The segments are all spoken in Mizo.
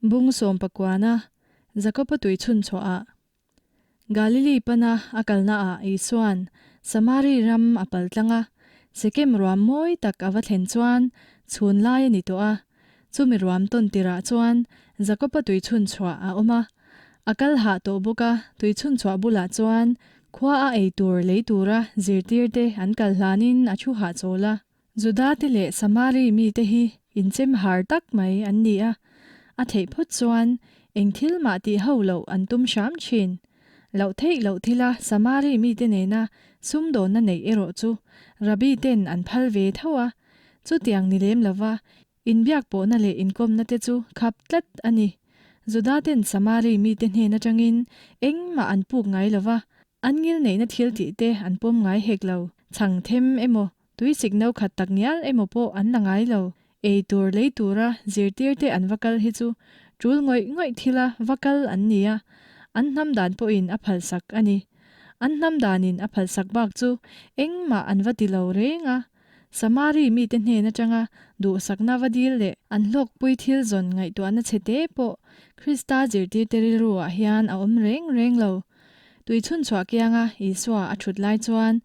Bung sawmpakuana Jakoba tui chhun chhuahah Galili pana a kalnaah Isua'n Samari ram a pal tlang a, Sekem ruam mawi tak a va thlen chuan chhun lai a ni tawh a. Chumi ruam tawn tirah chuan Jakoba tui chhun chhuah a awm a. A kal hah tawh bawk a, tui chhun chhuah bulah chuan khua a ei tur lei tura zirtirte an kal hlanin a thu hahchawl a. Judate leh Samari mite hi inchem har tak mai an ni a, a theih phawt chuan eng thil mah tih ho loh an tum hram thin. Loh theih loh thila Samari mite nena sumdawnna neih erawh chu Rabbi ten an phal ve tho a, chutiang ni lem lova inbiak pawhna leh inkawmna te chu khap tlat a ni. Judaten Samari mite hnen atangin engmah an puk ngai lova, an ngilneihna thil tih te an pawm ngai hek lo. Chhang them emaw Tui sik no khat tak ngial emaw pawh an la ngai lo. Ei tur lei tura zirtirte an va kal hi chu tul ngawih ngawih thila va kal an ni a, an hnam dan pawhin a phalsak a ni. An hnam danin a phalsak bak chu engmah an va ti lo reng a. Samari mite hnen atanga duhsakna va dil leh an hlawkpui thil zawn ngaihtuahna chhe te pawh Krista zirtirte rilruah hian a awm reng reng lo. Tui chhunchhuah kianga Isua a thut lai chuan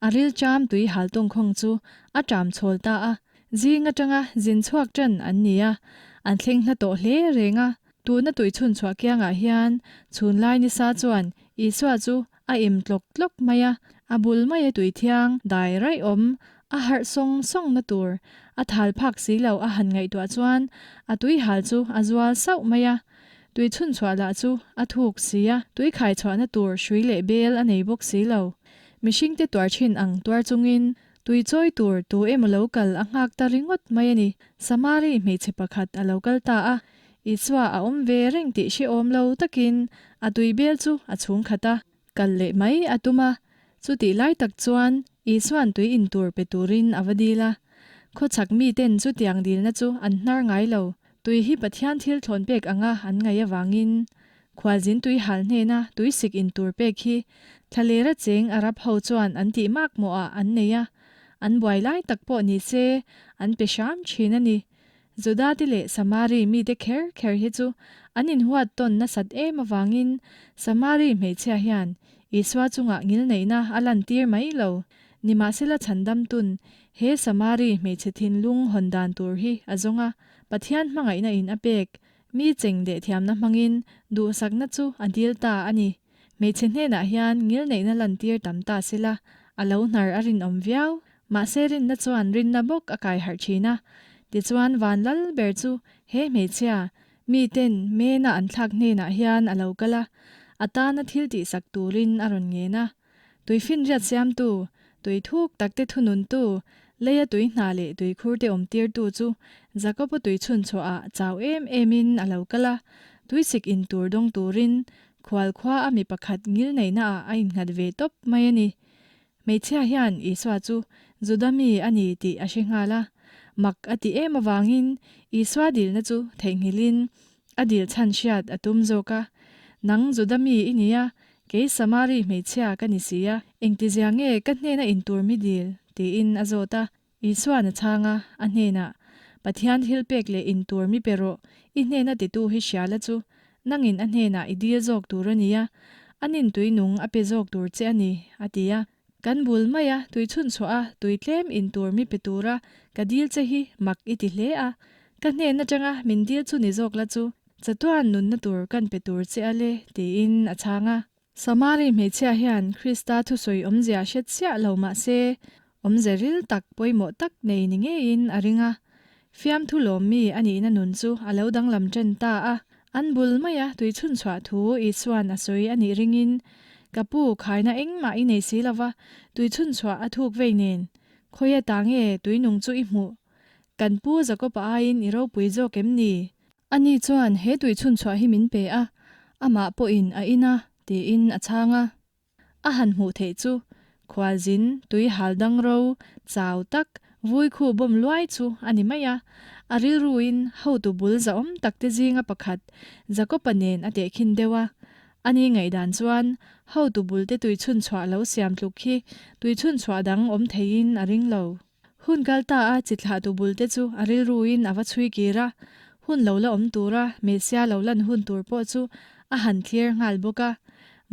a ril cham tui hal tawngkhawng chu a ṭam chhawl ta a. Zing aṭanga zin chhuak ṭan an ni a, an thleng hla tawh hle reng a. Tuna tui chhunchhuah kiangah hian chhun lai nisa chuan Isua chu a im tlawk tlawk mai a, a bul maia tui thiang dai raih awm a harh sawng sawng na tur a thal phak si lo a han ngaihtuah chuan a tui hal chu a zual sauh mai a. Tui chhunchhuah lah chu a thuk si a, tui khai chhuahna tur hrui leh bel a nei bawk si lo. Mihringte tuar thin ang tuar chungin tui chawi tur tu emaw lo kal a nghak ta ringawt mai a ni. Samari hmeichhe pakhat a lo kal ta a, Isua a awm ve reng tih hrehawm lo takin a tui bel chu a chhung khat a, kal leh mai a tum a. Chutih lai tak chuan Isua'n tui in tur pe turin a va dil a. Khawchhak miten chutiang dilna chu an hnar ngai lo. Tui hi Pathian thil thlawn pek anga an ngaih avangin khualzin tui hal hnena tui sik in tur pek hi thlalera cheng Arab ho chuan an tih mak mawhah an nei a, an buai lai tak pawh ni se an pe hram thin a ni. Judate leh Samari mite kher kher hi chu an inhuat tawn nasat em avangin Samari hmeichhia hian Isua chungah ngilneihna a lantir mai lo. Nimahsela chhandamtun he Samari hmeichhe thinlung hawn dan tur hi a zawng a, Pathian hmangaihna in a pek, mi cheng leh thiamna hmangin duhsakna chu a dil ta a ni. Hmeichhe hnenah hian ngilneihna lantir tam ta sela, a lo hnar a rinawm viau. Mahse rinna chuan rinna bawk a kai harh thin a. Tichuan van lal ber chu he hmeichhia, miten mena an thlak hnenah hian a lo kal a, a tana thil tihsak turin a rawn ngen a. Tui finriat siamtu, tui thuk takte thununtu, leia tui hna leh tui khurte awmtirtu chu Jakoba tui chhunchhuahah chau em emin a lo kal a, tuisik in tur dawng turin khual khua a mi pakhat ngil neihnaah a innghat ve tawp mai a ni. Hmeichhia hian Isua chu Juda mi a ni tih a hre nghal a, mak a ti em avangin Isua dilna chu theihnghilhin A dil chhan hriat a tum zawk a, Nang Juda mi i ni a, kei Samari hmeichhia ka ni si a, engtizia nge ka hnena intur mi dil? tiin a zawt a. Isua'n a chhang a, a hnenah, Pathian thil pek leh intur mi pe rawh, i hnena titu hi hria la chu, nangin a hnenah i dil zawk tur a ni a, a nin tui nung a pe zawk tur che a ni, a ti a. Kan bul maia tui chhunchhuah a tui tlem in tur mi pe tura ka dil che hi mak i ti hle a, ka hnen atanga min dil chu ni zawk la chu chatuan nunna tur kan pe tur che a le tiin a chhang a. Samari hmeichhia hian Krista thusawi awmzia hre chiah lo mah se, awmze ril tak pawimawh tak nei ni ngeiin a ring a. Fiamthu lawmmi a nihna nun chu a lo danglam ṭan ta a. An bul maia tui chhunchhuah thu Isua'n a sawi a nih ringin, Ka pu, khaina engmah i nei si lova, tui chhunchhuah a thuk vei nen. Khawia ta nge tui nung chu i hmuh? Kan pu Jakob-a aiin i ropui zawk em ni? Ani chuan he tui chhunchhuah hi min pe a, amah pawhin a in a, tiin a chhang a. A han hmuh theih chu khualzin tui hal dang ro chau tak vui khu bawm luai chu a ni mai a. A rilruin hotu bul zahawm tak te zinga pakhat Jakob-a nen a tehkhin deuh a. Ani ngaihdan chuan hotu bul te tui chhunchhuah lo siam tluk khi tui chhunchhuah dang awm theiin a ring lo. Hun kal ta a chi thlahtu bul te chu a rilruin a va chhui kir a. Hun lo la awm tura Messia lo lan hun tur pawh chu a han thlir nghal bawk a.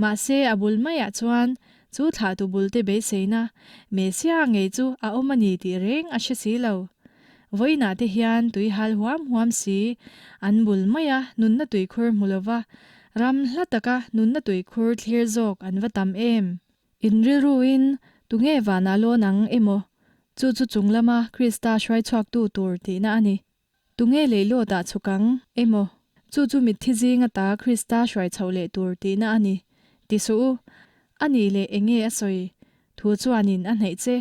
Mahse a bul maiah chuan chu thlahtu bulte beiseina Messia ngei chu a awm a ni tih reng a hre si lo. Vawiinah te hian tui hal huam huam si, an bul maia nunna tuikhur hmu lova ram hla taka nunna tuikhur thlir zawk an va tam em! In rilruin tunge vanah lawn ang emaw? Chu chu chung lama Krista hruaichhuaktu tur tihna a ni. Tunge leilawtah chhuk ang emaw? Chu chu mitthi zing ata Krista hruai chhoh leh tur tihna a ni. Ti suh u. A nih leh enge a sawi? Thu chuanin a hnaih che,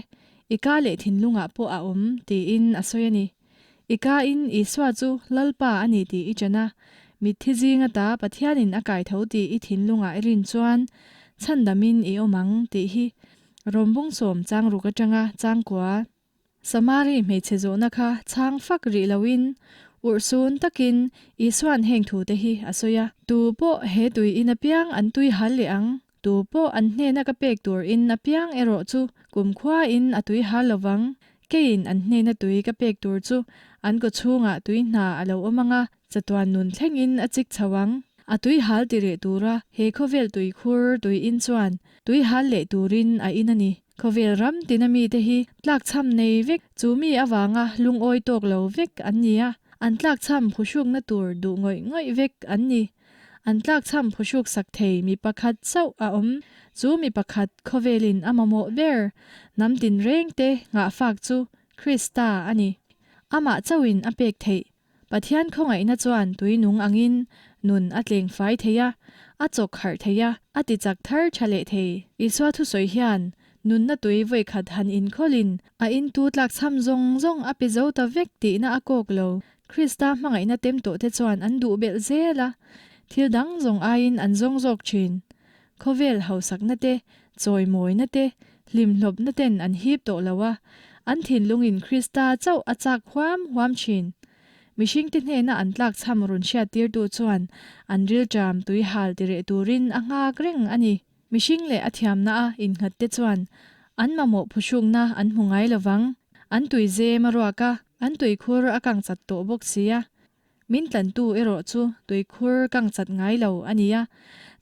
i ka leh thinlungah pawh a awm, tiin a sawi a ni. I kain Isua chu Lalpa a ni tih i ṭan a, mitthi zing ata Pathianin a kai tho tih i thinlungah i rin chuan chhandamin i awm ang tih hi Rawmbung sawm changruk aṭanga changkua Samari hmeichhe zawhna kha chhang fak rih loin urhsun takin Isua'n heng thute hi a sawi a. Tu pawh he tui in apiang an tui hal leh ang, tu pawh an hnena ka pek tur in apiang erawh chu kumkhuain a tui hal lo vang. Keiin an hnena tui ka pek tur chu an kawchhungah tui hna a lo awm ang a, chatuan nun thlengin a chik chho ang. A tui hal ti reh tura he khawvel tuikhur tui in chuan tui hal leh turin a in a ni. Khawvel ram tina mite hi tlakchham nei vek, chu mi avanga lungawi tawk lo vek an ni a, an tlakchham phuhrukna tur duh ngawih ngawih vek an ni. An tlakchham phuhruk sak thei mi pakhat chauh a awm. Chu mi pakhat khawvelin a mamawh ber hnam tinrengte nghahfak chu Krista a ni. Amah chauhin a pek theih Pathian khawngaihna chuan tui nung angin nun a tleng fai thei a, a chawk harh thei a, a ti chak thar tha leh thei. Isua thusawi hian nunna tui vawikhat han inkhawlin a intu tlakchham zawng zawng a pe zo ta vek tihna a kawk lo. Krista hmangaihna tem tawhte chuan an duh belh zel a, thil dang zawng aiin an zawng zawk thin. Khawvel hausakna te, chawimawina te, hlimhlawpna ten an hip tawh lo a, an thinlungin Krista chauh a chak huam huam thin. Mihringte hnena an tlakchham rawn hriattirtu chuan an rilṭam tui hal ti reh turin a nghak reng a ni. Mihring leh a thiamna a innghatte chuan an mamawh phuhrukna an hmu ngai lovang. An tui zem a ruak a, an tuikhur a kang chat tawh bawk si a. Min tlantu erawh chu tuikhur kang chat ngai lo a ni a,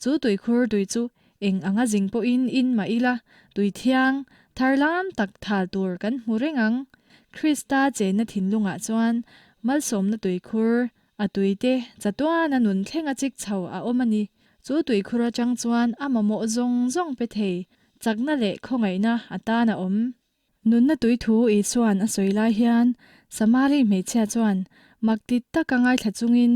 chu tuikhur tui chu eng anga zing pawhin in mah ila tui thiang, thar lam tak thal tur kan hmu reng ang. Krista chenna thinlungah chuan malsawmna tuikhur, a tuite chatuana nun thlenga chik chho a awm a ni. Chu tuikhur atang chuan a mamawh zawng zawng pe thei, chakna leh khawngaihna a tan a awm. Nunna tui thu Isua'n a sawi lai hian Samari hmeichhia chuan mak ti taka ngaithla chungin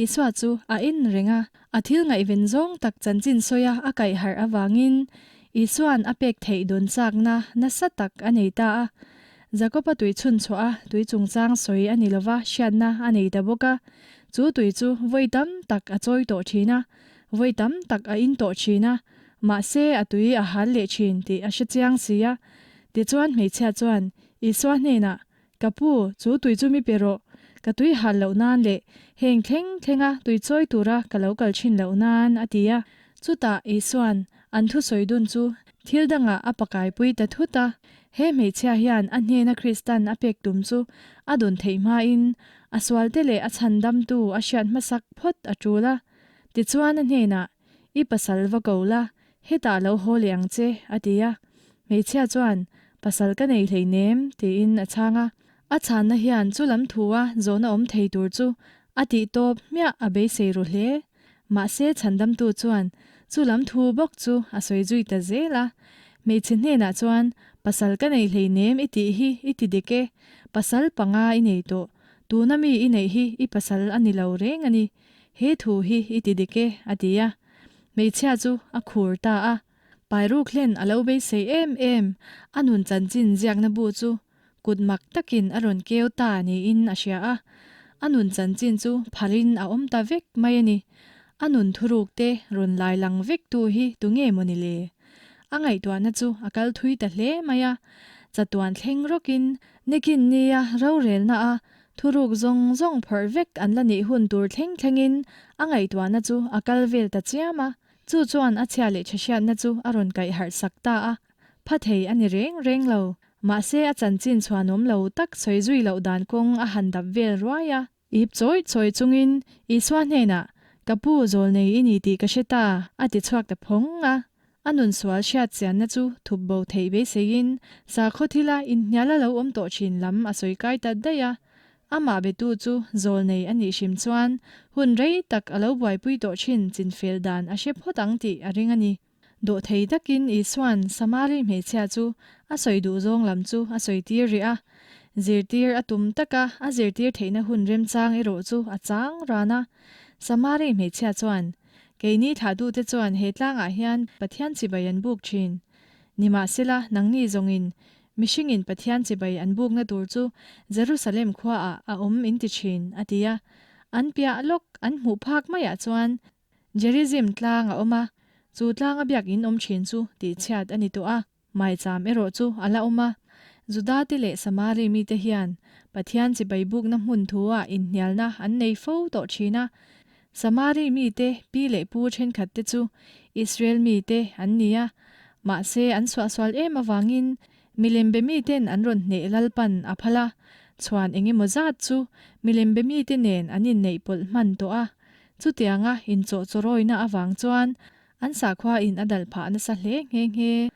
Isua chu a en reng a. A thil ngaihven zawng tak chanchin sawia a kaih harh avangin Isua'n a pek theih dawn chakna nasa tak a nei ta a. Jakoba tui chhun chhuah a tui chungchang sawi a ni lova hriatna a nei ta bawk a. Chu tui chu vawi tam tak a chawi tawh thin a, vawi tam tak a in tawh thin a, mahse a tui a hal leh thin tih a hre chiang si a. Tichuan hmeichhia chuan Isua hnenah, Ka pu, chu tui chu mi pe rawh, ka tui hal loh nan leh heng thleng thlenga tui chawi tura ka lo kal thin loh nan, a ti a. Chutah Isua'n an thusawi dun chu thil dangah a pakaipui ta thut a. He hmeichhia hian a hnena Kristan a pek tum chu a dun theih hmain a sualte leh a chhandamtu a hriat hmasak phawt a tul a. Tichuan a hnenah, I pasal va ko la, Hetah lo haw leh ang che, a ti a. Hmeichhia chuan, Pasal ka nei hleinem, tiin a chhang a. A chhanna hian chu lam thua zawhna awm thei tur chu a tih tawp hmiah a beisei ru hle. Mahse chhandamtu chuan chu lam thu bawk chu a sawi zui ta zel a. Hmeichhe hnenah chuan, Pasal ka nei hleinem i tih hi i ti dik e, pasal panga i nei tawh, tuna mi i neih hi i pasal a ni lo reng a ni, he thu hi i ti dik e, a ti a. Hmeichhia chu a khur ta a, Pairuk hlen a lo beisei em em, a nun chanchin ziakna bu chu kut mak takin a rawn keu ta niin a hria a, a nun chanchin chu pharin a awm ta vek mai a ni. A nun thuruk te rawn lai lang vek tu hi tunge maw ni le? A ngaihtuahna chu a kal thui ta hle mai a, chatuan thleng rawkin nikin nia rorelna a Thuruk zawng zawng phawrh vek an la nih hun tur thleng thlengin a ngaihtuahna chu a kal vel ta chiam a, chu chuan a chhia leh ṭhahriatna chu a rawn kaih harh sak ta a. Pha thei a ni reng reng lo. Mahse a chanchin chhuanawm lo tak sawi zui loh dan kawng a han dap vel ruai a. Ip chawih chawih chungin Isua hnenah, Ka pu, zawlnei i ni tih ka hre ta, a ti chhuak ta phawng a. A nun sual hriat chianna chu thup bo theih beiseiin sakhaw thila inhnial a lo awm tawh thin lam a sawi kai ta daih a. Amah betu chu zawlnei a nih hrim chuan hun rei tak a lo buaipui tawh thin chinfel dan a hre phawt ang tih a ring a ni. Dawhthei takin Isua'n Samari hmeichhia chu a sawi duh zawng lam chu a sawi tir rih a. Zirtir a tum taka a zirtir theihna hun remchang erawh chu a chang ran a. Samari hmeichhia chuan, Keini thlahtute chuan he tlangah hian Pathian chibai an buk thin. Nimahsela, nangni zawngin mihringin Pathian chibai an bukna tur chu Jerusalem khuaah a awm in ti thin, a ti a. An piah lawk an hmuh phak maiah chuan Gerizim tlang a awm a, chu tlanga biakinn awm thin chu tihchhiat a ni tawh a. Maicham erawh chu a la awm a. Judate leh Samari mite hian Pathian chibai bukna hmun thu-ah inhnialna an nei fo tawh thin a. Samari mite pi leh pu thenkhatte chu Israel mite an ni a, mahse an suahsual em avangin milem be miten an rawn hneh Lalpan a phal a, chhuan eng emaw zat chu milem be mite nen an inneih pawlh hman tawh a. Chutianga inchawhchawrawina avang chuan An sakhua in a dal phah nasa hle nghe nghe.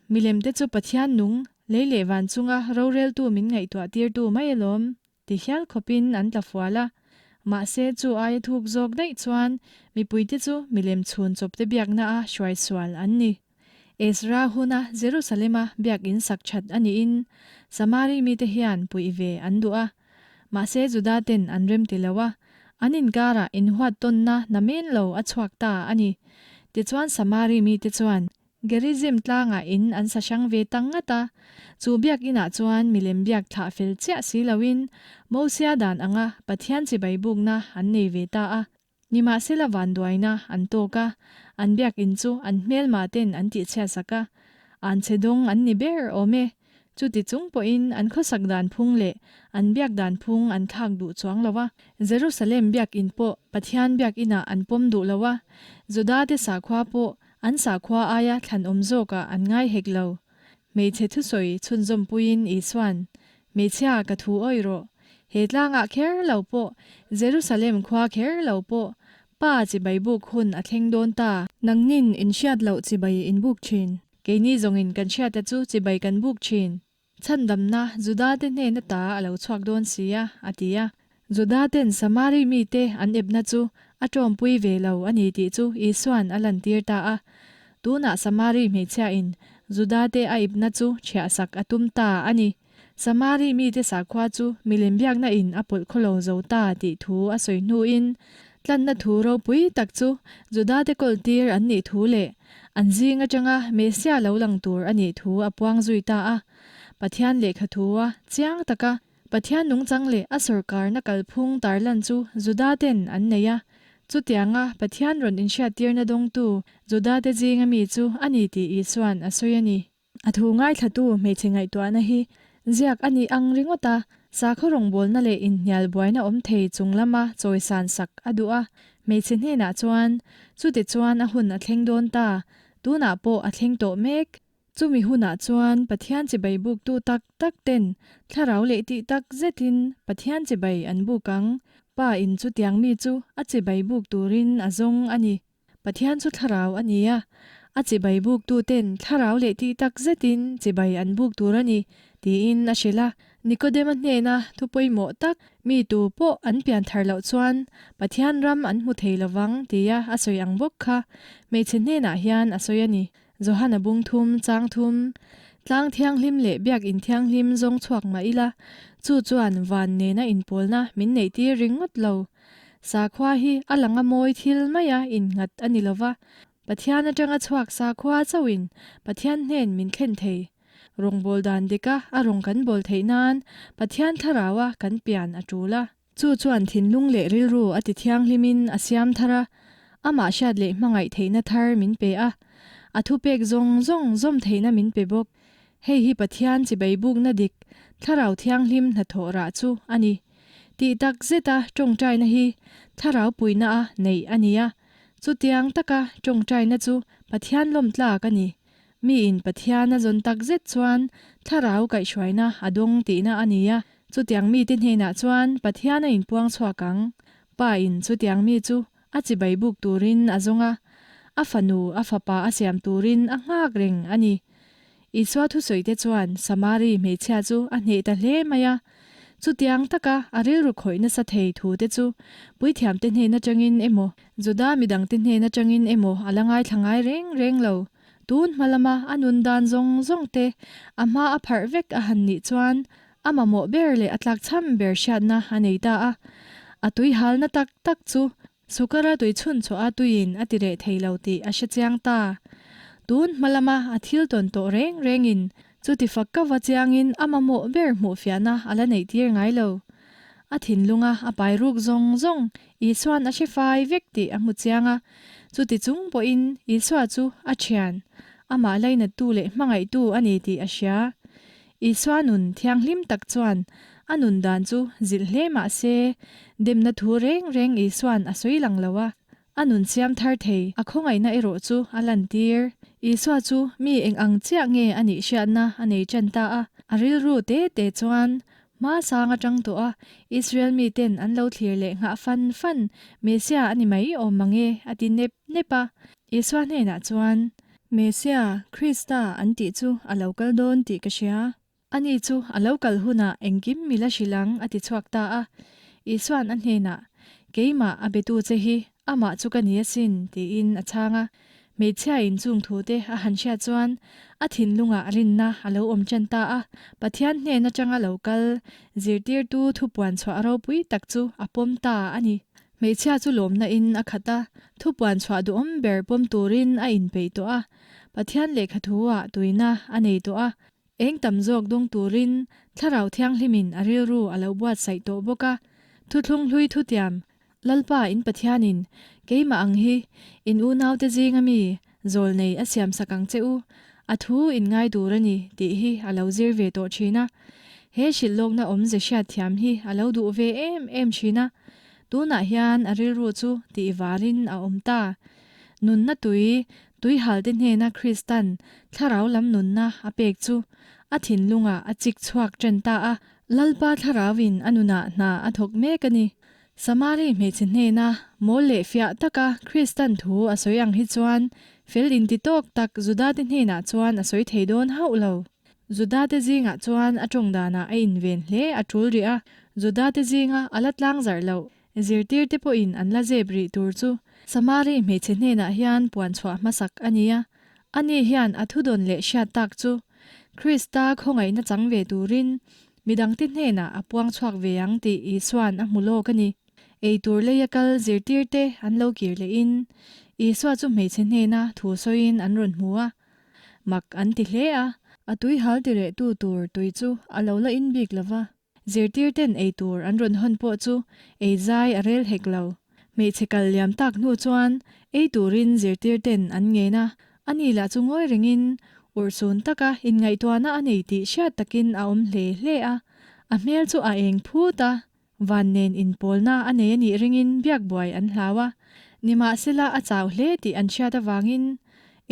Milem te chu Pathian nung, lei leh van chunga roreltu min ngaihtuah tirtu mai alawm, ti hial khawpin an tla fual a. Mahse chu aia thuk zawk daih chuan mipuite chu milem chhun chawpte biakna a hruai sual an ni. Ezra huna Jerusalema biak in sak that a niin Samari mite hian puih ve an duh a. Mahse Juda ten an rem ti lo a, an inkarah inhuat tawnna namen lo a chhuak ta a ni. Tichuan Samari mite chuan Gerizim tlangah in an sa hrang ve ta ngat a, chu biakinah chuan milem biak thlah fel chiah si loin Mosia dan anga Pathian chibai bukna an nei ve ta a. Nimahsela vanduaina an tawk a, an biakinn chu an hmelma ten an tihchhiatsak a, an che dawng an ni ber awm e. Chuti chung pawhin an khawsak dan phung leh an biak dan phung an thlak duh chuang lo a. Jerusalem biakinn pawh Pathian biakinah an pawm duh lo a, Judate sakhua pawh an sakhua aia thlanawm zawkah an ngai hek lo. Hmeichhe thusawi chhunzawmpuiin Isua'n, Hmeichhia ka thu awih rawh. He tlangah kher lo pawh, Jerusalem khua kher lo pawh, Pa chibai buk hun a thleng dawn ta. Nangnin in hriat loh chibai in buk thin. Keini zawngin kan hriata chu chibai kan buk thin. Chhandamna Judate hnena ta a lo chhuak dawn si a, a ti a. Judaten Samari mite an epna chu a tawmpui ve lo a ni tih chu Isua'n a lantir ta a. Tunah Samari hmeichhiain Judate a ipna chu chhiahsak a tum ta a ni. Samari mite sakhua chu milem biakna in a pawlh khawlo zo ta tih thu a sawi hnuin tlanna thu ropui tak chu Judate kawltir an nih thu leh an zing atanga Messia lo lang tur a nih thu a puang zui ta a. Pathian lehkha thua chiang taka Pathian nungchang leh a sawrkarna kalphung tarlan chu Juda-ten an nei a. Chutianga Pathian rawn inhriattirna dawngtu Juda-te zinga mi chu a ni tih Isua'n a sawi a ni. A thu ngaithlatu hmeichhe ngaihtuahna hi ziak a nih ang ringawt a, sakhaw rawngbawlna leh inhnial buaina awm thei chung lama chawisan sak a duh a. Hmeichhe hnenah chuan, Chutichuan a hun a thleng dawn ta, tunah pawh a thleng tawh mek. Chumi hunah chuan Pathian chibai buktu tak tak ten thlarau leh tih tak zetin Pathian chibai an buk ang. Pa in chutiang mi chu a chibai buk turin a zawng a ni. Pathian chu thlarau a ni a, a chibai buktu ten thlarau leh tih tak zetin chibai an buk tur a ni, tiin a hrilh a. Nikodema hnena thu pawimawh tak, mi tu pawh an pian thar loh chuan Pathian ram an hmu thei lovang tia a sawi ang bawk kha hmeichhe hnenah hian a sawi a ni. Johana bung thum, chang thum, Tlang thianghlim leh biakinn thianghlim zawng chhuak mah ila, chu chuan van nena inpawlna min neihtir ringawt lo. Sakhua hi a langa mawi thil maia innghat a ni lova, Pathian atanga chhuak sakhua chauhin Pathian hnen min thlen thei. Rawngbâwl dan dika a rawng kan bawl theih nan Pathian thlaraua kan pian a ṭul a. Chu chuan thinlung leh rilru a ti thianghlimin a siam thar a, amah hriat leh hmangaih theihna thar min pe a, a thupek zawng zawng zawm theihna min pe bawk. Hei hi Pathian chibai bukna dik, Thlarau Thianghlim hnathawh rah chu a ni. Tih tak zeta tawngtaina hi Thlarau puihna a neih a ni a, chutiang taka tawngtaina chu Pathian lawmtlak a ni. Miin Pathian a zawn tak zet chuan Thlarau kaihhruaina a dawng tihna a ni a. Chutiang mite hnenah chuan Pathian a inpuang chhuak ang. Pa in chutiang mi chu a chibai buk turin a zawng a, a fanu, a fapa a siam turin a nghak reng a ni. Isua thusawite chuan Samari hmeichhia chu a hneh ta hle mai a. Chutiang taka a rilru khawih nasa thei thute chu puithiamte hnen atangin emaw, Juda midangte hnen atangin emaw a la ngaithla ngai reng reng lo. Tun hma lama a nun dan zawng zawng te a hma a pharh vek a han nih chuan a mamawh ber leh a tlakchham ber hriatna a nei ta a. A tuihalna tak tak chu Sukara tui chhun chhuah a tuiin a ti reh thei lo tih a hre chiang ta. Tun hma lama a thil tawn tawh reng rengin chuti fak ka va chiangin a mamawh ber hmuh fiahna a la neih tir ngai lo. A thinlunga a pai ruk zawng zawng Isua'n a hre fai vek tih a hmu chiang a, chuti chung pawhin Isua chu a thian, amah lainattu leh hmangaihtu a ni tih a hria. Isua nun thianghlim tak chuan a nun dan chu zilh hle mah se, demna thu reng reng Isua'n a sawi lang lo a, a nun siam thar thei a khawngaihna erawh chu a lantir. Isua chu mi eng ang chiah nge a nih hriatna a nei ṭan ta a, a rilru te te chuan hma sang aṭang tawh a Israel miten an lo thlir leh nghah fan fan Messia a ni mai awm mang e a ti nep nep a. Isua hnenah chuan, Messia, Krista an tih chu a lo kal dawn tih ka hria. Ani chu a lo kal hunah engkim mi la hrilh ang a ti chhuak ta a. Isua'n a hnenah, Keimah a betu che hi amah chu ka ni asin, tiin a chhang a. Hmeichhia in chung thute a han hriat chuan a thinlungah rinna a lo awm ṭan ta a. Pathian hnen aṭanga lo kal zirtirtu thupuan chhuah ropui tak chu a pawm ta a ni. Hmeichhia chu lawmna in a khat a, thupuan chhuah duhawm ber pawm turin a inpeih tawh a, Pathian lehkha thu ah tuina a nei tawh a, eng tam zawk dawng turin Thlarau Thianghlimin a rilru a lo buatsaih tawh bawk a, thuthlung hlui thutiam, Lalpa in Pathianin keimah ang hi in unaute zinga mi zawl nei a siam sak ang che u, a thu in ngai tur a ni tih hi a lo zir ve tawh thin a. He hrilhlawkna awmze hriatthiam hi a lo duh ve em em thin a, tunah hian a rilru chu tih varin a awm ta. Nunna tui, tuihalte hnena Kristan thlarau lam nunna a pek chu a thinlungah a chik chhuak ṭan ta a, Lalpa thlarauin a nunah hna a thawk mek a ni. Samari hmeichhe hnena mawl leh fiah taka Kristan thu a sawi ang hi chuan fel inti tawk tak Judate hnenah chuan a sawi thei dawn hauh lo. Judate zingah chuan a tawng danah a inven hle a tul rih a, Judate zinga a la tlang zarh loh zirtirte pawhin an la zep rih tur chu Samari hmeichhe hnenah hian puan chhuah hmasak a ni a. Ani hian a thudawn leh hriat tak chu Krista khawngaihna chang ve turin Midangte hnenah a puang chhuak ve ang tih Isua'n a hmu lawk a ni. Eitur leia kal zirtirte an lo kir lehin Isua chu hmeichhe hnena thu sawiin an rawn hmu a. Mak an ti hle a. A tui hal ti rehtu tur tui chu a lo la in bik lo va. Zirtirten eitur an rawn hawn pawh chu ei zai a rel hek lo. Hmeichhe kal liam tak hnu chuan ei turin zirtirten an ngen a, ani lah chu ngawi rengin urhsun taka inngaihtuahna a nei tih hriat takin a awm hle hle a. A hmel chu a eng phut a, van nen inpawlna a nei a nih ringin biak buai an hlau a. Nimahsela a chau hle tih an hriat avangin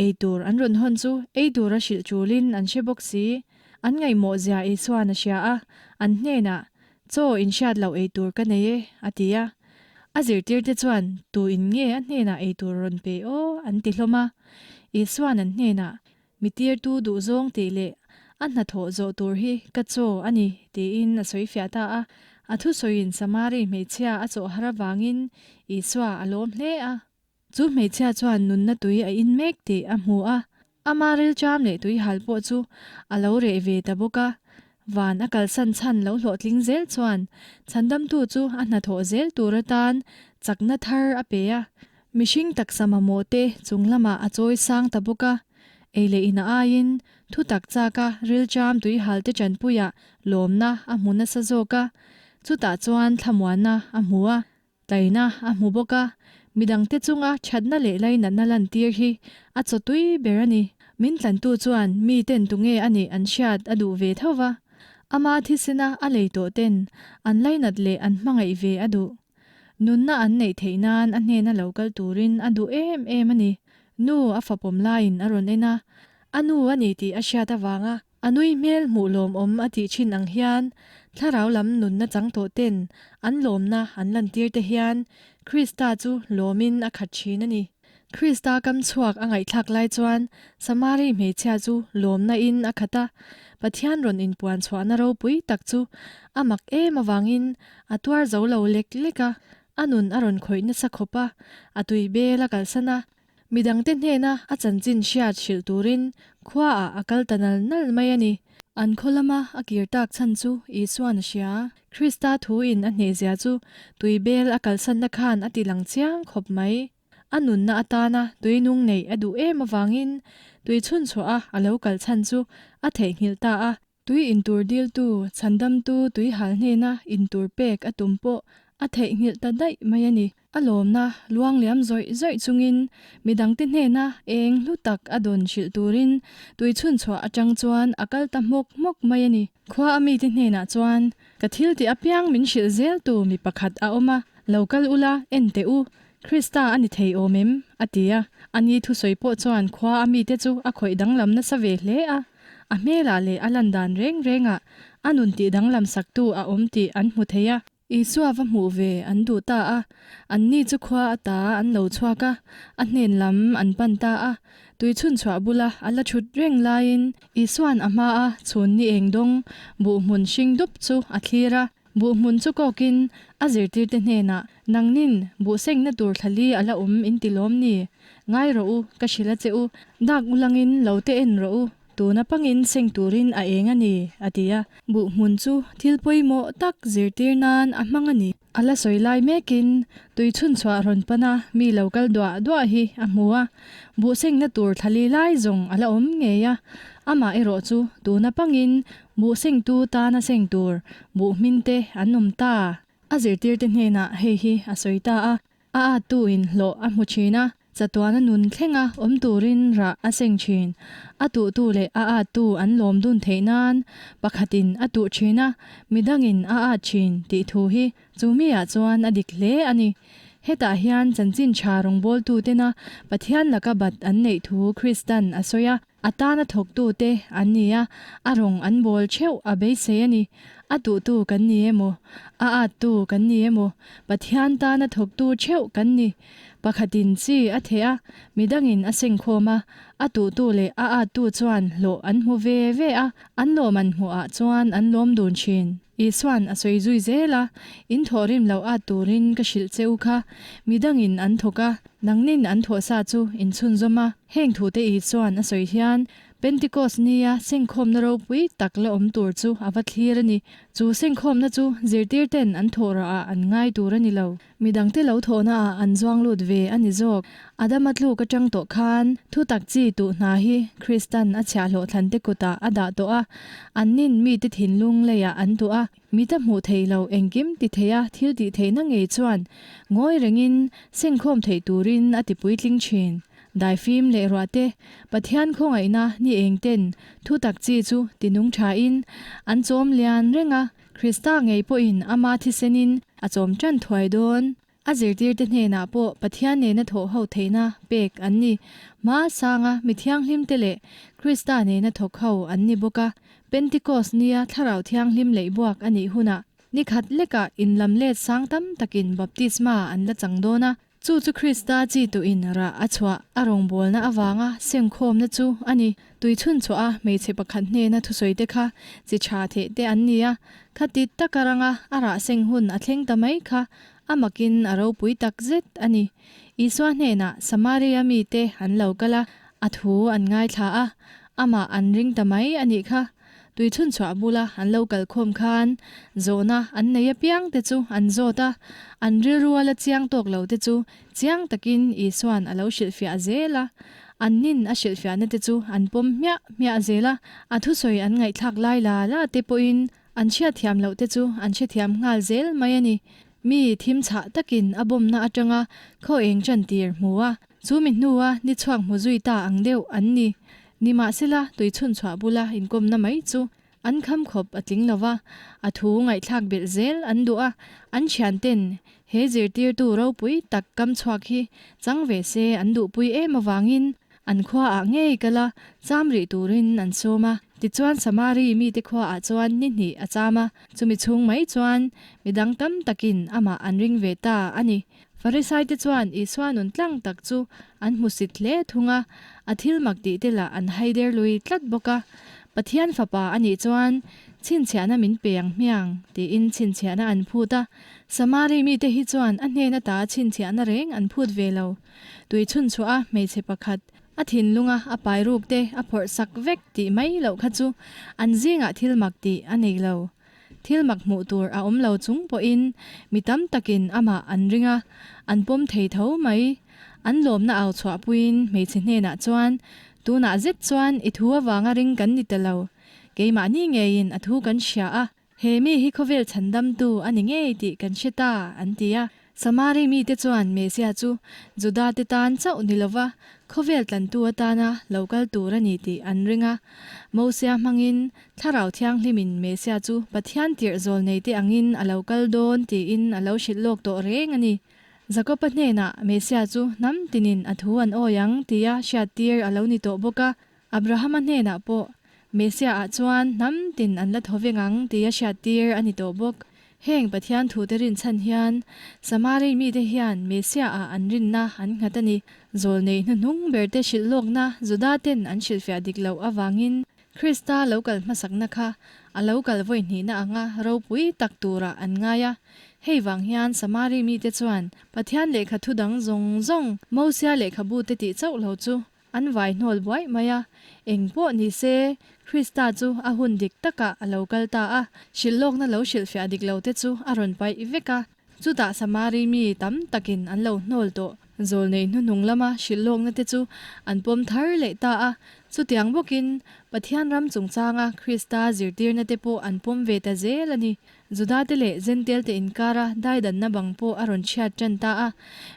ei tur an rawn hawn chu ei tura hrilh tulin an hre bawk si. An ngaihmawh zia Isua'n a hria a, an hnenah Chaw in hriat loh ei tur ka nei e, a ti a. A zirtirte chuan, Tu in nge a hnenah ei tur rawn pe aw? an ti hlawm a. Isua'n an hnenah, Mi tirtu duhzawng tih leh a hnathawh zawh tur hi ka chaw a ni, tiin a sawi fiah ta a. A thusawiin Samari hmeichhia a chawh har avangin Isua a lawm hle a. Chu hmeichhia chuan nunna tui a in mek tih a hmu a, ama rilṭam leh tuihal pawh chu a lo reh ve ta bawk a. Van a kalsan chhan lo hlawhtling zel chuan chhandamtu chu a hnathawh zel tur atan chakna thar a pe a. Mihring taksa mamawh te chung lamah a chawi sang ta bawk a. Ei leh ina aiin thu tak chaka rilṭam tuihal te ṭanpuiah lawmna a hmu nasa zawk a, chutah chuan thlamuanna a hmu a. Taina a hmu bawk a, midangte chunga thatna leh lainatna lantir hi a chaw tui ber a ni. Min tlantu chuan miten tunge a nih an hriat a duh ve tho va, ama thisena a lei tawh ten an lainat leh an hmangaih ve a duh. Nunna an neih theih nan a hnena lo kal turin a duh em em a ni. Nu a fapawm laiin a rawn en a, a nu a ni tih a hriat avanga a nui hmel hmuh lawmawm a tih thin ang hian. Thlarau lam nunna chang tawhte'n an lawmna an lantir te hian Krista chu lawmin a khat thin a ni. Krista kam chhuak a ngaihthlak lai chuan Samari hmeichhia chu lawmna in a khat a, Pathian rawn inpuan chhuahna ropui tak chu a mak em avangin a tuar zo lo lek lek a, a nun a rawn khawih nasa khawp a, a tui bel a kalsan a, midangte hnena a chanchin hriat hrilh turin khuaah a kal ta nal nal mai a ni. An khaw lama a kir tak chhan chu Isuan a hria. Krista thuin a hnehzia chu tui bel a kalsanna khan a ti lang chiang khawp mai. A nunna atana tui nung neih a duh em avangin tui chhunchhuah a a lo kal chhan chu a theihnghilh ta a. Tui intur diltu, chhandamtu tui hal hnena intur pek a tum pawh a theihnghilh ta daih mai a ni. A lawmna luang liam zawih zawih chungin midangte hnena eng hlu tak a dawn hrilh turin tui chhunchhuah atang chuan a kal ta hmawk hmawk mai a ni. Khua a mite hnenah chuan, Ka thil tih apiang min hrilh zeltu mi pakhat a awm a, lo kal ula, en teh u, Krista a ni thei awm em? a ti a. Ani thusawi pawh chuan khua a mite chu a khawih danglam nasa ve hle a. A hmelah leh a lan dan reng rengah a nun tih danglam saktu a awm tih an hmu thei a. Isua va hmuh ve an duh ta a, anni chu khua ata an lo chhuak a, a hnen lam an pan ta a. Tui chhunchhuah bula a la thut reng laiin Isua'n a hmaa chhun ni eng dawng buh hmun hring dup chu a thlir a. Buh hmun chu kawkin a zirtirte hnenah, Nangnin buh sengna tur thlali a la awm in ti lawm ni? Ngai rawh u, ka hrilh a che u. Dak ulangin lo te en rawh u, tuna pangin seng turin a eng a ni, a ti a. Buh hmun chu thil pawimawh tak zirtir nan a hmang a ni. A la sawi lai mekin tui chhunchhuah rawn pana mi lo kal duah duah hi a hmu a, buh sengna tur thlali lai zawng a la awm ngei a. Amah erawh chu tuna pangin Buh sengtu tana seng tur buh hminte an awm ta. A zirtirte hnenah hei hi a sawi ta a, a attu in hlawh a hmu thin a, chatuana nun thlenga awm turin rah a seng thin. A tuhtu leh a attu an lawm dun theih nan pakhatin a tuh thin a, midangin a at thin tih thu hi chu miah chuan a dik hle a ni. Hetah hian chanchin tha rawngbawltutena Pathian laka bat an neih thu Kristan a sawi a. A tana thawktute an ni a, a rawng an bawl theuh a beisei a ni. A tuhtu kan ni emaw, a attu kan ni emaw, Pathian tana thawktu theuh kan ni. Pakhatin chi a theh a, midangin a sengkhawm a, a tuhtu leh a attu chuan hlawh an hmu ve ve a, an lawm an hmuhah chuan an lawm dun thin. Isua'n a sawi zui zel a, In thawhrim loh at turin ka hrilh che u kha, midangin an thawk a, nangnin an thawhsa chu in chhunzawm a. Heng thute Isua'n a sawi hian Pentecost nia sengkhawmna ropui tak la awm tur chu a va thlir a ni. Chu sengkhawmna chu zirtirten an thawhrah ah an ngai tur a ni lo. Midangte lo thawhna ah an zuang lut ve a ni zawk. Adama tluk atang tawh khan thutak chi tuh hna hi Kristan a chhiahhlawh thlante kutah a dah tawh a, annin mite thinlung leiah an tuh a, mita hmuh theih loh engkim ti theia thil tih theihna ngei chuan ngawi rengin sengkhawm theih turin a ti puitling thin. Daifim leh ruahte Pathian khawngaihna ni engten thutak chi chu ti nung thain an chawm lian reng a, Krista ngei pawhin ama thisenin a chawm tan thuai dawn. A zirtirte hnenah pawh Pathian nena thawh ho theihna pek an ni. Hma sanga mi thianghlimte leh Krista nena thawk ho an ni bawk a. Pentecost nia Thlarau Thianghlim leihbuak a nih hunah ni khat lekah inlam let sang tam takin baptisma an la chang dawn a. Chu chu Krista chi tuin rah a chhuah a rawngbawlna avanga sengkhawmna chu a ni. Tui chhunchhuah a hmeichhe pakhat hnena thusawite kha chi tha theh te an ni a, khati taka ranga a rah seng hun a thleng ta mai kha a makin a ropui tak zet a ni. Isua hnenah Samaria mite an lo kal a, a thu an ngaithla a, amah an ring ta mai a nih kha. Tui chhunchhuah bula an lo kal khawm khan zawhna an nei apiang te chu an zawt a, an rilrua la chiang tawk lo te chu chiang takin Isua'n a lo hrilhfiah zel a, an nin a hrilhfiahna te chu an pawm hmiah hmiah zel a, a thusawi an ngaihthlak lai la la te pawhin an hriatthiam loh te chu an hrethiam nghal zel mai a ni. Mi thim chhah takin a bawmna atanga khaw eng tan tir hmu a, chu mi hnua ni chhuak hmu zui ta ang deuh an ni. Nimahsela, tui chhunchhuah bula inkawmna mai chu an kham khawp a tling lo va, a thu ngaihthlak belh zel an duh a, an thianten he zirtirtu ropui tak kam chhuak hi chang ve se an duhpui em avangin an khuaah ngei kal a, cham rih turin an sawm a. Tichuan Samari mite khuaah chuan ni hnih a cham a, chumi chhung mai chuan mi dang tam takin amah an ring ve ta a ni. Farisaite chuan Isua nun tlang tak chu an hmusit hle thung a, a thil mak tih te lah an haider lui tlat bawk a. Pathian Fapa a nih chuan chhinchhiahna min pe ang hmiang tiin chhinchhiahna an phut a. Samari mite hi chuan a hnen ata chhinchhiahna reng an phut ve lo. Tui chhunchhuah a hmeichhe pakhat A thinlunga a pai ruk te a phawrh sak vek tih mai loh kha chu an zingah thil mak tih a nei lo. Thil mak hmuh tur a awm lo chung pawhin mi tam takin amah an ring a, an pawm thei tho mai. An lawmna au chhuahpuiin hmeichhe hnenah chuan, Tunah zet chuan i thu avanga ring kan ni ta lo. Keimahni ngeiin a thu kan hria a. He mi hi khawvel chhandamtu a ni ngei tih kan hre ta, an ti a. Samari mite chuan Mesia chu Judate tan chauh ni lova khawvel tlantu atana lo kal tur a ni tih an ring a. Mosia hmangin Thlarau Thianghlimin Mesia chu Pathian tirh zawl neite angin a lo kal dawn tiin a lo hrilh lawk tawh reng a ni. Jakoba hnenah Mesia chu hnam tinin a thu an awi ang tia hriattir a lo ni tawh bawk a. Abrahama hnenah pawh, Messiah-ah chuan hnam tin an la thaw veng ang tia hriattir a ni tawh bawk. Heng Pathian thute rinchhan hian Samari mite hian Messiah-ah an rinna an nghat a ni. Zawlnei hnuhnung berte hrilh lawkna Juda-ten an hrilhfiah dik loh avangin Krista lo kal hmasakna kha a lo kal vawi hnihna anga ropui tak turah an ngai a. Hei vang hian Samari mite chuan Pathian lehkha thu dang zawng zawng Mosia lehkhabute tih chauh lo chu An vai hnawl buaih mai a, eng pawh ni se, Krista chu a hun dik takah a lo kal ta a, hrilhlawkna lo hrilhfiah dik lo te chu a rawn paih vek a. Chutah Samari mi tam takin an lo hnawl tawh. Zawlnei hnuhnung lama hrilhlawkna te chu an pawm thar leh ta a, chutiang bawkin Pathian ram chungchanga Krista zirtirna te pawh an pawm ve ta zel a ni. Judate leh Jentail-te inkara daidanna bang pawh a rawn chhiat ṭan ta a,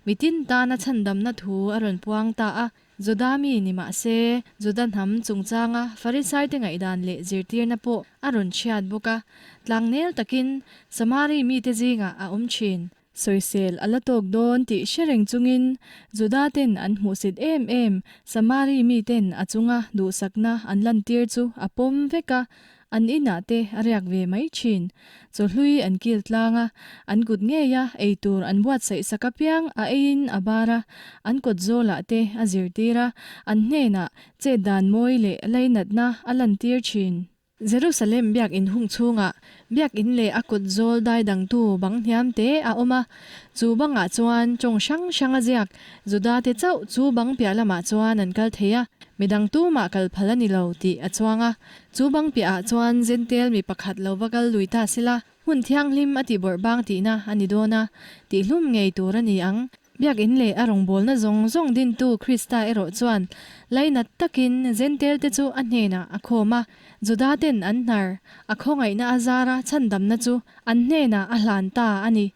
mitin tana chhandamna thu a rawn puang ta a. Juda mi ni mah se, Juda hnam chungchanga Farisaite ngaihdan leh zirtirna pawh a rawn chhiat bawk a, tlangnel takin Samari mite zingah a awm ṭhin. Sawisel a la tawk dawn tih hre reng chungin Judaten an hmuhsit em em Samari miten a chunga duhsakna an lantir chu a pawm vek a, an inah te a riak ve mai thin. Chawhlui an kil tlang a, an kut ngeia ei tur an buatsaih sak apiang a eiin a bar a, an kawt zawlah te a zirtir a, an hnenah chet dan mawi leh lainatna a lantir thin. Jerusalem biakinn hung chhungah biakinn leh a kut zawl dai dangtu bang hniam te a awm a, chu bangah chuan tawng hrang hrang a ziak Judate chauh chu bang piah lamah chuan an kal thei a, midang tumah kal phal a ni lo tih a chuang a. Chu bang piahah chuan Jentail mi pakhat lo va kal lui ta sela, hmun thianghlim a tihbawrh bang tihna a ni dawn a, tihhlum ngei tur a ni ang. Biakinn leh a rawngbawlna zawng zawng dintu Krista erawh chuan lainat takin Jentail-te chu a hnenah a khawm a, Juda-ten an hnar a khawngaihna a zara chhandamna chu an hnenah a hlan ta a ni.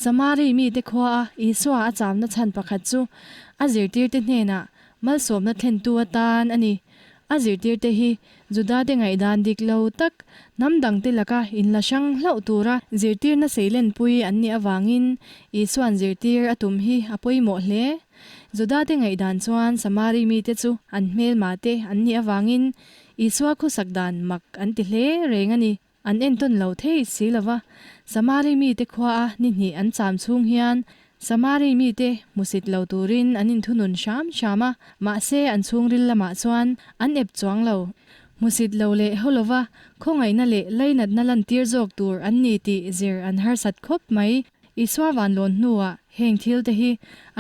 Samari mite khuaa Isua a chamna chhan pakhat chu a zirtirte hnenah malsawmna thlentu atan a ni. A zirtirte hi Judate ngaihdan dik lo tak, hnam dangte laka inla hrang hlauh tura zirtirna seilenpui an nih avangin Isua'n zirtir a tum hi a pawimawh hle. Judate ngaihdan chuan Samari mite chu an hmelma te an nih avangin Isua khawsak dan mak an ti hle reng a ni. An entawn lo thei si lo va, Samari mite khuaa ni hnih an cham chhung hian Samari mite hmusit lo turin an inthunun hram hram a, mahse an chhungril lamah chuan an ep chuang lo. Hmusit lo leh haw lova khawngaihna leh lainatna lantir zawk tur an ni tih zir an harsat khawp mai. Isua vanlawn hnuah heng thil te hi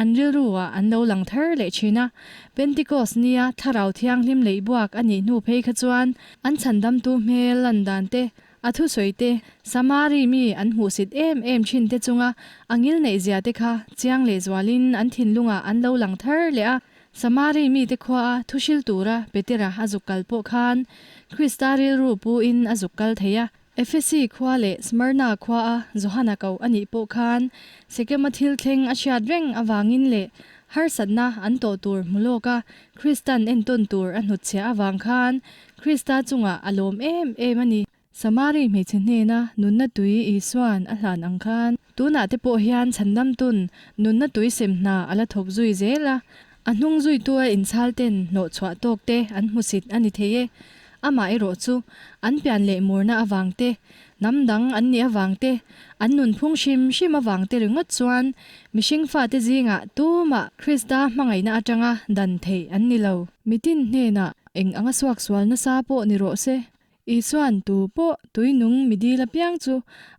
an rilruah an lo lang thar leh thin a, Pentecost nia Thlarau Thianghlim leih buak a nih hnu phei kha chuan an chhandamtu hmel lan dan te, a thusawi te, Samari mi an hmuhsit em em thin te chunga a ngil neih zia te kha chiang leh zualin an thinlungah an lo lang thar leh a. Samari mite khuaa thuhril tura Petera a zuk kal pawh khan Krista rilru pu-in a zuk kal thei a. Efesi khua leh Smyrna khuaa Johana koh a nih pawh khan Sekema thil thleng a hriat reng avangin leh harsatna an tawh tur hmu lawka Kristan entawn tur a hnutchhiah avang khan Krista chungah a lawm em em a ni. Samari hmeichhe hnena nunna tui Isua'n a hlan ang khan tunah te pawh hian chhandamtun nunna tui sem hna a la thawk zui zel a, a hnung zuitua inchhal ten hnawhchhuah tawk te an hmusit a ni thei e. Amaherawhchu, an pian leh murna avang te, hnam dang an nih avang te, an nunphung hrim hrim avang te ringawt chuan mihring fate zingah tumah Krista hmangaihna atanga dan theih an ni lo. Mitin hnenah eng anga suaksual nasa pawh ni rawh se, Isua'n tu pawh tui nung mi dil apiang chu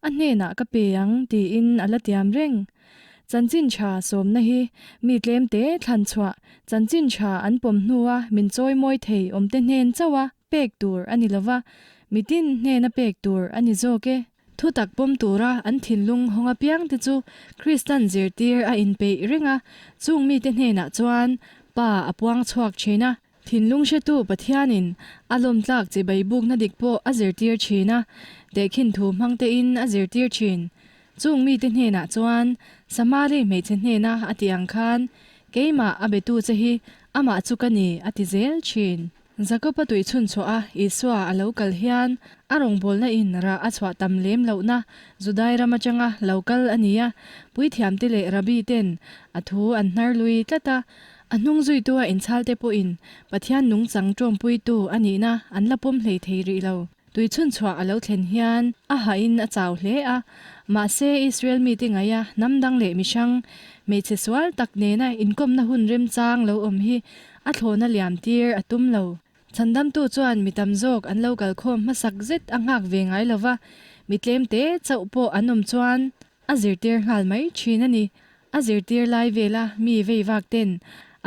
a hnenah ka pe ang tiin a la tiam reng. Chanchin tha sawmna hi mi tlemte thlan chhuah chanchin tha an pawm hnua min chawimawi thei awmte hnen chauha pek tur a ni lova, mitin hnena pek tur a ni zawk e. Thutak pawm tura an thinlung hawng apiangte chu Kristan zirtir a inpeih reng a, chung mite hnenah chuan Pa a puang chhuak thin a. Thinlung hretu Pathianin a lawmtlak chibai bukna dik pawh a zirtir thin a, tehkhin thu hmangtein a zirtir thin. Chung mite hnenah chuan Samari hmeichhe hnena a tih ang khan, Keimah a betu che hi amah chu ka ni a ti zel thin. Jakob-a tui chhun chhuah a Isua a lo kal hian a rawngbawlna in rah a chhuah tam lem lohna Judai ram atanga lo kal a ni a, puithiamte leh rabbi ten a thu an hnar lui tlat a, a hnung zuitu a inchhalte pawhin Pathian nungchang tawmpuitu a nihna an la pawm hlei thei rih lo. Tui chhun chhuah a lo thlen hian a hahin a chau hle a, mahse Israel mite ngaia hnam dang leh mihrang, hmeichhe sual tak nena inkawmna hun remchang lo awm hi a thlawhna liam tir a tum lo. Chhandamtu chuan mi tam zawk an lo kalkhawm hmasak zet a nghak ve ngai lo va, mi tlemte chauh pawh an awm chuan a zirtir nghal mai thin a ni. A zirtir lai vela mi vei vak ten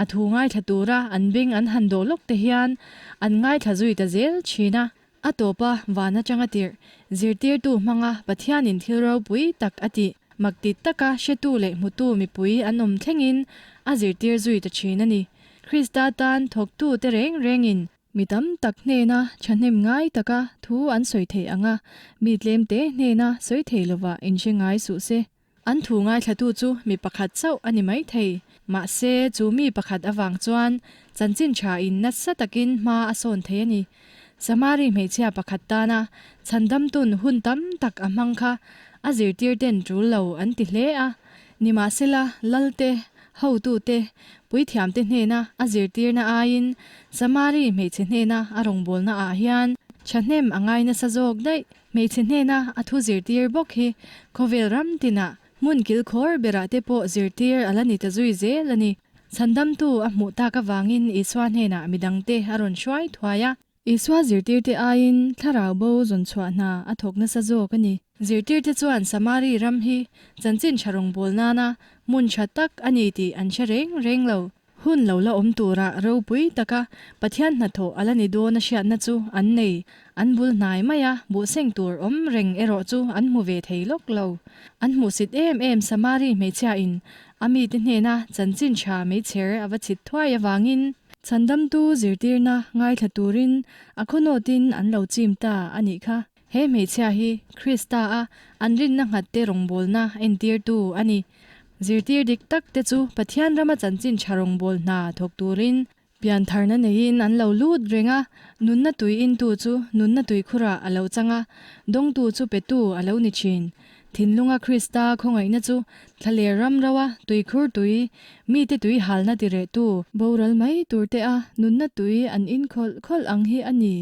a thu ngaithla tura an beng an han dawh lawk te hian an ngaithla zui ta zel thin a. A tawpa van atanga tirh zirtirtu hmanga Pathianin thil ropui tak a tih mak ti taka hretu leh hmutu mipui an awm thlengin a zirtir zui ta thin a ni. Krista tan thawktu te reng rengin mi tam tak hnena thahnem ngai taka thu an sawi thei ang a, mi tlemte hnena sawi thei lova inhre ngai suh se. An thu ngaithlatu chu mi pakhat chauh a ni maithei. Mahse, chu mi pakhat avang chuan chanchin thain nasa takin hma a sawn thei a ni. Samari hmeichhia pakhat tana chhandamtun hun tam tak a hmang kha a zirtirten tul lo an ti hle a. Nimahsela, Lalte, hotute, puithiamte hnena a zirtirna aiin Samari hmeichhe hnena a rawngbawlna ah hian thahnem a ngai nasa zawk daih. Hmeichhe hnena a thu zirtir bawk hi khawvel ram tinah hmun kilkhawr berah te pawh zirtir a la ni ta zui zel a ni. Chhandamtu a hmuh tak avangin Isua hnenah midangte a rawn hruai thuai a. Isua zirtirte aiin thlarau bo zawn chhuah hna a thawk nasa zawk a ni. Zirtirte chuan Samari ram hi chanchin tha rawngbâwl nâna hmun tha tak a ni tih an hre rêng rêng lo. Hun lo la awm tura ropui taka Pathian hnathawh a la ni dawn a hriatna chu an nei. An bul hnai maia buhseng tur awm reng erawh chu an hmu ve thei lawk lo. An hmuhsit em em Samari hmeichhiain a mite hnena chanchin tha meichher a va chhit thuai avangin, Chhandamtu zirtirna ngaithla turin a khawnawtin an lo chim ta a nih kha. He hmeichhia hi Krista a an rinna nghatte rawngbawlna entirtu a ni. Zirtir dik tak te chu Pathian rama chanchin tha rawngbâwl hna thawk turin piantharna neiin an lo lut reng a, nunna tui intu chu nunna tuikhurah a lo chang a, dawngtu chu petu a lo ni thin. Thinlunga Krista khawngaihna chu thlaler ram roa tuikhur tui, mite tui halna tirehtu, boral mai turte a nunna tui an in khawlh khawlh ang hi a ni.